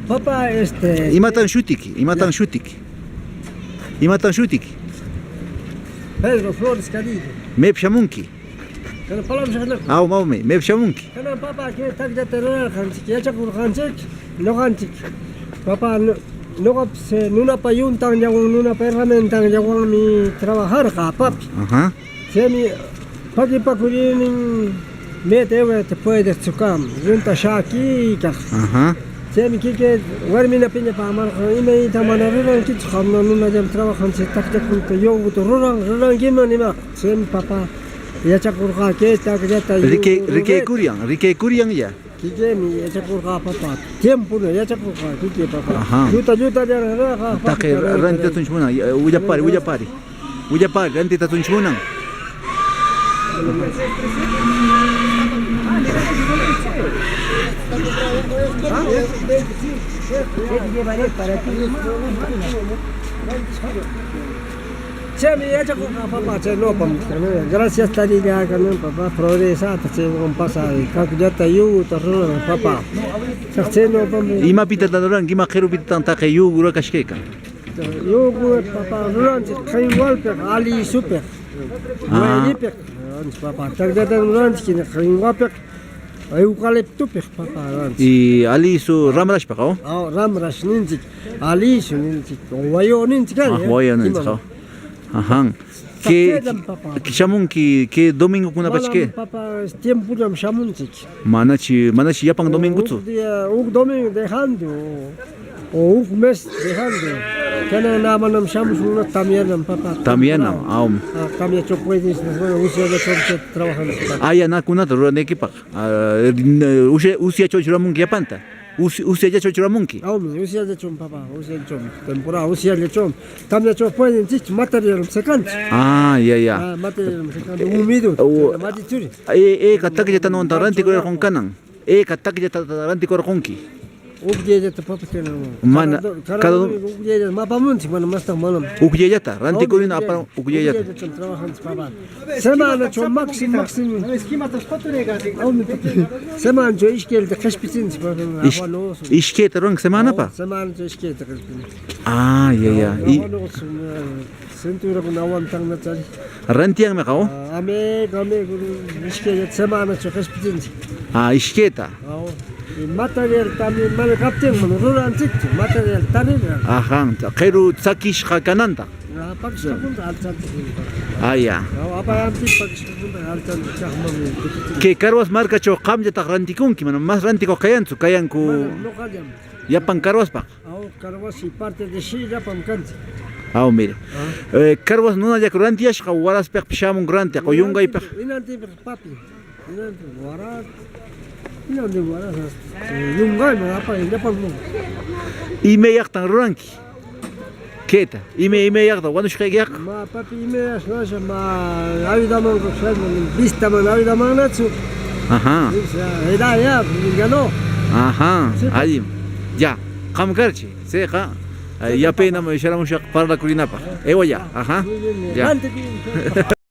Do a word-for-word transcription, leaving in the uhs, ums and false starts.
Papá, este, ¿Imatan shutiki? ¿Imatan Ya. shutiki? ¿Imatan shutiki? Pedro Flores Cadillo. ¿Mep shamunki? Kanan palabras. Aw, mawmi, ¿mep shamunki? Kanan, papá, que taqllata rurarqantsik, yachakurqantsik, noqantsik. Papá, no-, noqapis, eh, nunapa yuntanllawan, nunapa herramientanllawanmi trabajarqa, papi. Ajá. Tsemi paquipacurïnin meta eweta puedeqtsu cam, yunta shäquicaq. Ajá. Tsemi quiquï warmina piñapämarqan, imayita mana ruranquitsu, qamna nunallam trabajan, tse taqllakunata yogurta ruran, ruranquiman, nimarqan. Tsemi, papá, yachakurqä que taqllata Rique-, yogurta rurar. Riquecurian, riquecurian ya. Quiquïmi yachakurqä, papá. Tiempuna yachakurqä, quiquï, papá. Ajá. Lluta, lluta, ya, ya, ya, Taqi papita, rantitatsunchi munan, ya, willapari, willapari. Willapari, rantitatsunchi munan. Tsemi yachakurqä, papá, tsenopam. Gracias, tarilla, kanan, papá, progresata, tsewan pasä, kaqllata yogurta ruran, papá. Tsaq tsenopam. ¿Imapitatan ruranki? ¿Ima qerupitatan taqi yogurta kashkaykan? Yogurta, papá, rurantsik qinwapiq, alisopiq, Ah. wayripiq rurantsik, papá. Taqllatam rurantsik, qinwapiq, eucaliptopiq, papá, rurantsik. Y aliso ramrashpaqa, ¿o? Ah, ramrash nintsik, aliso nintsik, o wayo nintsik, Ah, ¿eh? wayo nintsik, Ima. ¿o? Ajá. ¿Qué, Saquedan, papá. qué shamunki, qué domingokunapachke? Manam, papá, tiempollam shamuntsik. Manachi, manachi llapan domingotsu. Huk día, huk domingo dejando, o huk mes dejando. Kanan nä manam shamushun, tamyanam, papá. Tamyanam, aum. Ah, tamyacho puedes, usyallacho trabajando. Aya, nakunata ruranekipaq. Ah, usya-, usyacho churamunki llapanta. Us-, usyallacho churamunki. Aumi, usyallacho, papá, usyallacho. Temporada usyallacho. Tamyacho pueden, chich, material secanchi. Ah, ya, ya. Ah, material secando, húmedo, O- mati churi. Eh, eh, ka taqllata no, rantikurqon kanan. Eh, ka taqllata rantikurqonki. Ukllayllata, papá, kanan. Mana, Cada do-, cada cada do- domingo ukllayllata, mapamuntsik, mana, masta, manam. Ukllayllata rantikurina, Ukllayllata. apara ukllayllata. Ukllayllata trabajantsik, papá. Semanacho máximo, máximo. Semanacho ishkayllata qeshpitsintsik, papá. Ish-, Afanoso. Ishkayta ruranki semanapa? Oh, semanacho ishkayllata qeshpitsintsik. Ah, ya, ya. Y Afanoso, eh, cinturakuna aguantanna chari. Rantiyanmi, ¿o? Ah, amigo, amigo, ishkay semanacho qeshpitsintsik. Ah, ishkayta. Aw, y material también mana kaptinman rurantsik, material también. Ajá, qeru tsakishqa kananta. Ah, pakishqa punta alchantsik. Ah, ya. Aw, apayantsik pakishqa punta alchantsik, chaqman kutitsin. Que Carhuas marcacho qamllataq rantikunki, manam mas rantikuq kayantsu, kayanku Manam, noqallam. llapan Carhuaspaq. Aw, Carhuas y parte de Shillapam kantsik. Aw, mira. Ah. Eh, Carhuas nunallaku rantiyashqa, waraspiqpis shamunku rantiq, o yungaypiq. Inantinpiq, papi. Inantin waras. Inantin waras. Eh, yungayman, apa, llapan mun. ¿Imeyaqtan ruranki? Keta, ime, imeyaqta wanushqaykiqa? Ma, papi, imeyaq, ma, ayudaman, vistaman, ayudamanatsu. Ajá. Ya, ya, ya, ya, no. Ajá, Sí, allim. Ya, qam karchi. Tseqa, eh, yapaynaman sharamushaq parlakurinapaq. Ewayä, ajá. Ya.